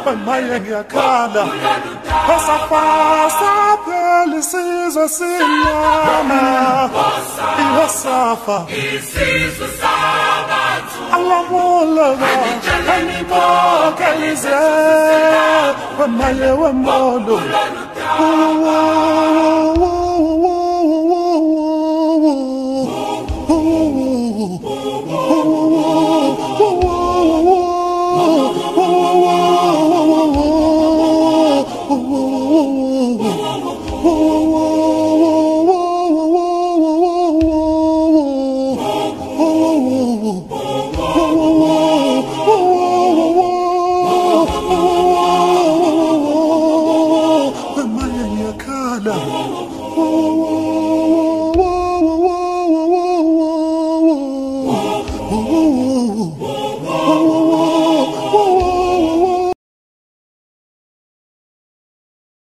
Wemaye ngiyakhala Osafa saphela isizwe simnyama Iwasafa isizwe sabantu Alamuleka anibokelize Wemaye wemolo